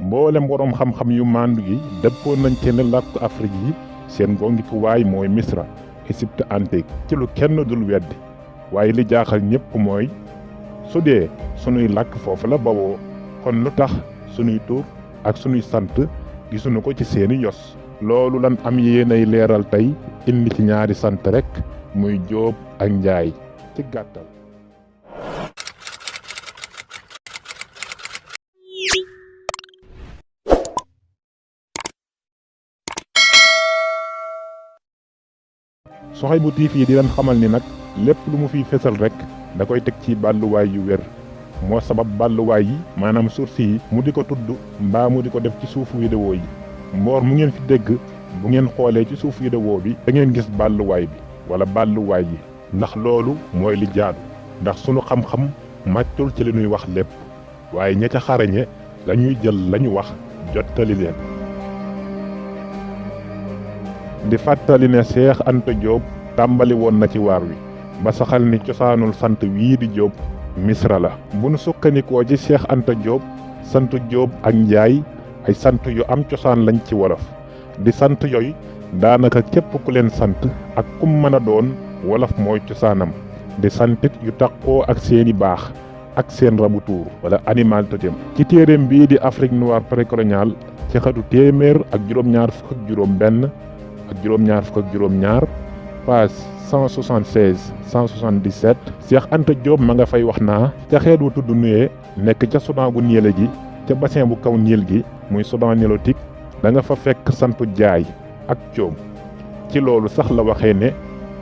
mboolem borom xam-xam yu mandu yi dëppoo nañ ci ne làkku Afrique yi seen gongikuwaay mooy Misra Égypte antique ci lu kenn dul weddi waaye li jaaxal ñépp mooy su dee sunuy làkk foofu la bawoo kon lu tax sunuy tur ak sunuy sant gisuñu ko ci seeni yos loolu lan am yéenay leeral tey indi ci ñaari sant rekk muy Jóob ak Njaay ci gàttal. Souhaïbou TV di leen xamal ni nag lépp lu mu fiy fesal rekk da koy teg ci balluwaay yu wér moo sabab balluwaay yi maanaam source yi mu di ko tudd mbaa mu di ko def ci suufu vidéo yi mboor mu ngeen fi dégg bu ngeen xoolee ci suufu vidéo bi da ngeen gis balluwaay bi wala balluwaay yi ndax loolu mooy li jaadu ndax sunu xam-xam màccul ci li ñuy wax lépp waaye ña ca xarañe lañuy jël lañu wax jottali leen. di fàttali ne Cheikh Anta Diop tàmbali woon na ci waar wi ba saxal ni cosaanul sant wii di Diop Misra la bu nu sukkandikoo ci Cheikh Anta Diop sant Diop ak Njaay ay sant yu am cosaan lañ ci wolof di sant yooyu daanaka képp ku leen sant ak kum mën a doon wolof mooy cosaanam di santit yu takkoo ak seeni baax ak seen rabu tuur wala animal totem ci téeréem bii di Afrique noire précoloniale ci xatu téeméer ak juróom-ñaar fukk ak juróom-benn ak juróom-ñaar fukk ak juróom-ñaar page 176 177 Cheikh Anta Diop ma nga fay wax naa ca xeet wu tudd nuyee nekk ca Soudan gu niele gi ca bassin bu kaw niil gi muy Soudan nilotique da nga fa fekk santu Jaay ak Coom ci loolu sax la waxee ne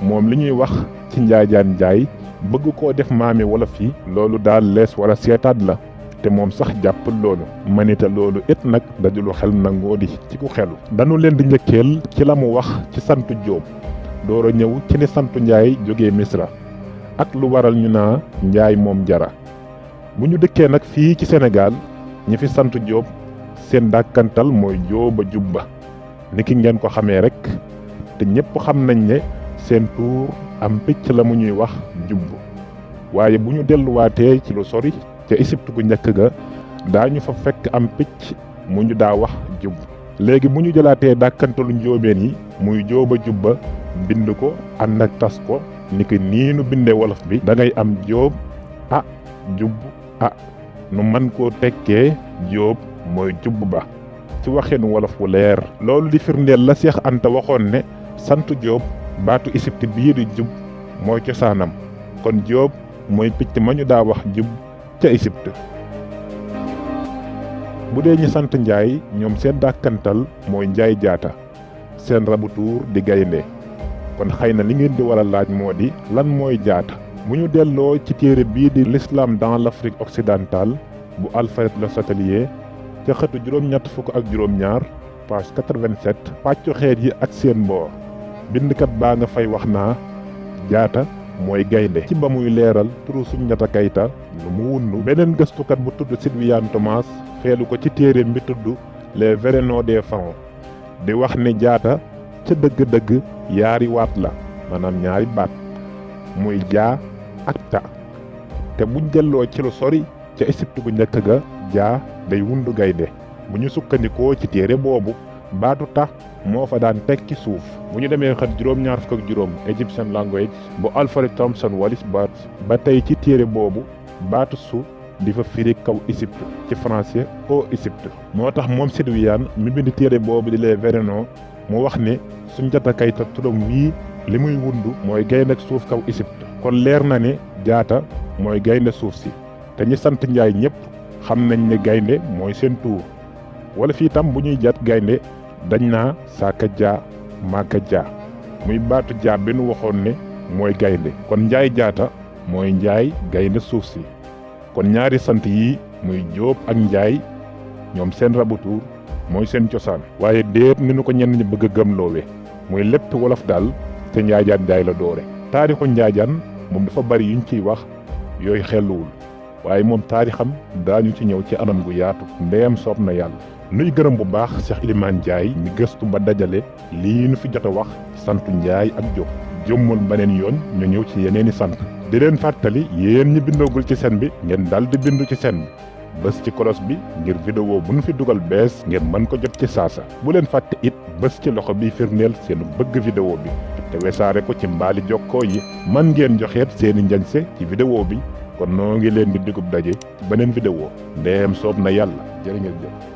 moom li ñuy wax ci njaajaan njaay bëgg koo def maami wolof yi loolu daal lees wala seetaat la te moom sax jàppul loolu manita loolu it nag dajulu xel nangoo di ci ku xelu dañu leen di njëkkeel ci la mu wax ci santu Jóob door a ñëw ci ni santu Njaay jógee Misra ak lu waral ñu naa Njaay moom jara bu ñu dëkkee nag fii ci Sénégal ñi fi sant Jóob seen dàkkantal mooy Jóoba Jubba niki ngeen ko xamee rek te ñépp xam nañ ne seen tuur am picc la mu ñuy wax jubb waaye bu ñu delluwaatee ci lu sori ca Égypte gu njëkk ga daañu fa fekk am picc mu ñu daa wax jubb léegi bu ñu jëlaatee dàkkantalu njóobeen yi muy Jóoba Jubba bind ko ànd ak tas ko niki nii nu bindee wolof bi da ngay am Jóob a jubb a nu mën koo tekkee Jóob mooy jubb ba ci waxin wolof wu leer loolu di firndeel la Seex Anta waxoon ne sant Jóob baatu Égypte bii di jub mooy cosaanam kon Jóob mooy picc ma ñu daa wax jub ca Égypte bu dee ñi sant Njaay ñoom seen dàkkantal mooy Njaay Jaata seen rabu tuur di gaynde kon xëy na li ngeen di war a laaj moo di lan mooy jaata bu ñu delloo ci téere bii di l'islam dans l'Afrique occidentale bu Alfred Le Chatelier ca xëtu juróom-ñett fukk ak juróom-ñaar page 87 pàccu xeet yi ak seen mboor bindkat baa nga fay wax naa jaata mooy gaynde ci ba muy leeral turu Soundiata Keita lu mu wunnu beneen gëstukat bu tudd Sylviane Thomas feelu ko ci téere bi tudd les vrais noms des pharaons di wax ne jaata ca dëgg-dëgg yaari waat la maanaam ñaari baat muy jaa ak ta te buñ delloo ci lu sori ca Égypte gu njëkk ga jaa day wundu gaynde bu ñu sukkandikoo ci téere boobu baatu ta moo fa daan teg ci suuf bu ñu demee xët juróom-ñaar fukk ak juróom Egyptian language bu Alfred Thompson Wallis ba tey ci téere boobu baatu su di fa firi kaw Égypte ci français au Égypte moo tax moom Sylviane mi bind téere boobu di les vrais noms mu wax ne Soundiata Keita turam wii li muy wundu mooy gaynde ak suuf kaw Égypte kon leer na ne jaata mooy gaynde suuf si te ñi sant Njaay ñépp xam nañ ne gaynde mooy seen tuur wala fii tam bu ñuy jaat gaynde dañ naa saaka jaa màgga jaa muy baatu jaa bi nu waxoon ne mooy gaynde kon Njaay Jaata mooy Njaay gaynde suuf si kon ñaari sant yi muy Jóob ak Njaay ñoom seen rabu tuur mooy seen cosaan waaye déet ni nu ko ñenn ñi bëgg a gëmloowe muy lépp wolof daal te njaajaan njaay la doore taarixu njaajaan moom dafa bari yuñ ciy wax yooyu xelluwul waaye moom taarixam daañu ci ñëw ci anam gu yaatu ndeyam soob na yàlla nuy gërëm bu baax Cheikh Elimane Ndiaye mi gëstu ba dajale lii nu fi jot a wax santu Njaay ak Jóob jëmmul beneen yoon ñu ñëw ci yeneeni sant di leen fàttali yéen ñi bindoogul ci seen bi ngeen dal di bindu ci seen bi bës ci kolos bi ngir vidéo bu nu fi dugal bees ngeen mën ko jot ci saasa. bu leen fàtte it bës ci loxo bi firndeel seenu bëgg vidéo bi te wesaare ko ci mbaali jokkoo yi. man ngeen joxeet seeni njañse ci vidéo bi kon noo ngi leen di digub daje ci beneen vidéo ndeem soob na yàlla jërë ngeen jëf.